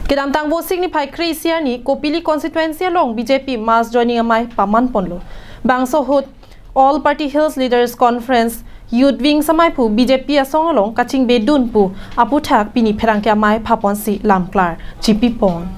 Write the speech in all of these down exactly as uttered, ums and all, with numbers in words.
Kedamtang Vosik niphai kre-isi arni Kopili constituency along B J P mass joining amei paman ponlo. Bangso ahut All Party Hills Leaders Conference Youth Wings amei aphu B J P asong along kachingbedun pu aputhak pini pherangke amei phaponsi lamklar chipipon.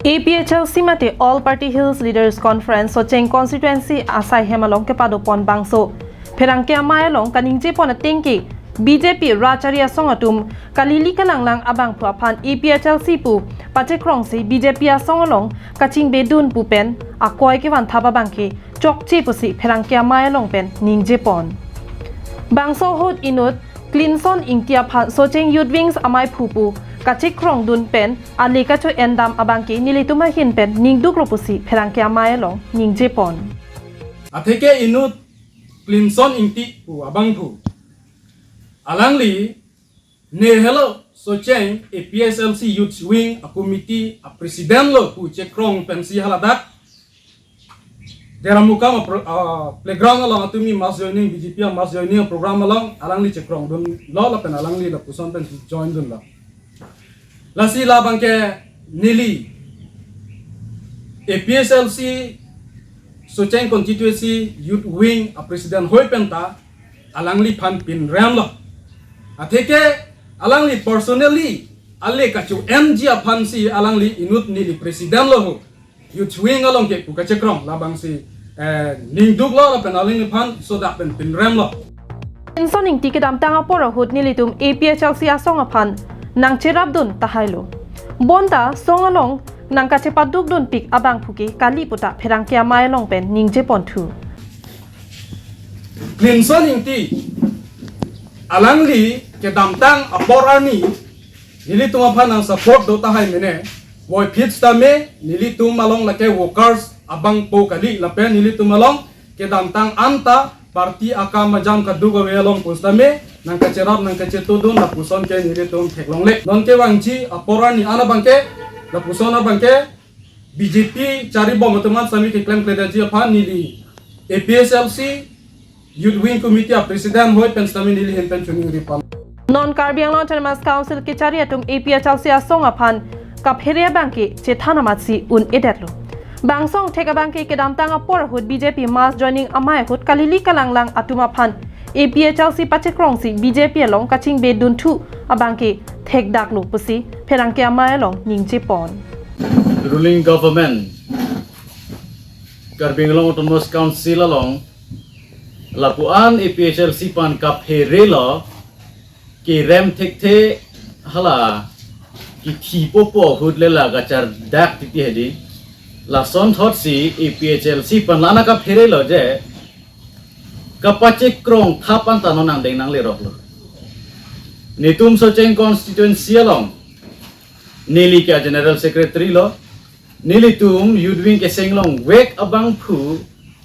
A P H L C mate All Party Hills Leaders Conference Socheng constituency asai hem along kepadopon bangso pherangke amei along kaningjepon atengke B J P rachari asong atum kalili kalanglang abangphu aphan A P H L C pu pachekrongsi B J P asong along kachingbedun pu pen akoi kevanthap abangke chokche pusi pherangke amei along pen ningjepon. Bangso ahut inut Clinson Ingti aphan Socheng Youth Wings amei aphu pu kachekrongdun pen ale kacho-endam abangke nelitum ahin pen ningduklo pusi pherangke amei along ningjepon. Atheke inut Clinson Ingti pu abangphu, alangli ne helo Socheng A P H L C Youth Wing a committee a president lo pu chekrong pensi haladak Deramukam a pro-, a playground along atumi mass joining, B J P a mass joining a program along alangli chekrongdunlo lapen alangli lapuson pen joindunlo. Lasi labangke neli A P H L C Socheng Constituency Youth Wing a president hoi penta alangliphan pinremlo. Atheke alangli personally ale kacho-enji aphansi alangli inut neli president lo ho. Youth Wing along ke pu kachekrong labangsi, eh, ningduklo lapen alangliphan sodak pen pinremlo. Clinson Ingti kedamtang apor ahut nelitum A P H L C asong aphan nangcherapdun tahailo. Bonta song along nangkachepadukdunpik abangphu ke kali puta pherangke amei along pen ningjeponthu. Clinson Ingti, alangli kedamtang apor arni nelitum aphan nangsupport do tahai mene, voiphit sitame nelitum along lake workers abangpo kali lapen nelitum along kedamtang anta party akam ajam kaduk ave along pusitame nangkacherap nangkachetudun lapuson ke nelitum theklongle. Non kevangji apor arni an abangke lapuson abangke B J P charibom atum an sitame keklemkledeji aphan neli A P H L C Youth Wing Committee a President hoi pen sitame neli ahin pen choningri pon. Non Karbi Anglong Autonomous Council kechari atum A P H L C asong aphan kaphere abangke chethan amatsi un-edetlo. Bangso angthek abangke kedamtang apor ahut B J P mass joining amei ahut kalili kalanglang atum aphan A P H L C pachekrongsi B J P along kachingbedunthu abangke thekdaklo pusi pherangke amei along ningjepon. Ruling government Karbi Anglong Autonomous Council along lapu-an A P H L C aphan kapherelo, kerem thekthe hala kethipopo ahut le la kachardak titi hedi. Lasonthotsi A P H L C aphan la-an kapherelo je kapachekrong thap anta non nangdeng nangleroklo. Netum Socheng constituency along neli ke General Secretary lo, nelitum Youth Wing kesenglongvek abangphu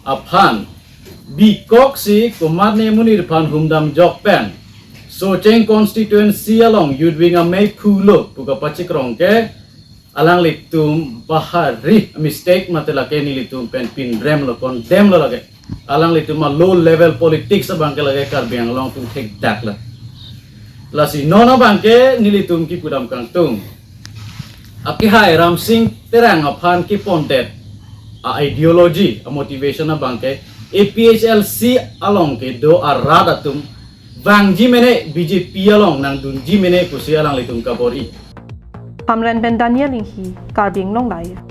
aphan bikoksi komatne amonit aphan humdamjok pen Socheng constituency along Youth Wing amei aphulo pu kapachekrong ke alanglitum bahari mistake mate lake nelitum pen pinremlo, condemn lo lake. Alanglitum a low level politics abangke lake Karbi Anglong atum thekdaklo. Lasi non abangke nelitum kipudam kangtung. Akehai Ramsing Terang aphan kepondet a ideology, a motivation abangke A P H L C along kedo arat atum vangji mene, B J P along nangdunji mene pusi alanglitum kabor-i. Hamren pen Daniel Inghi, Karbi Anglong Live.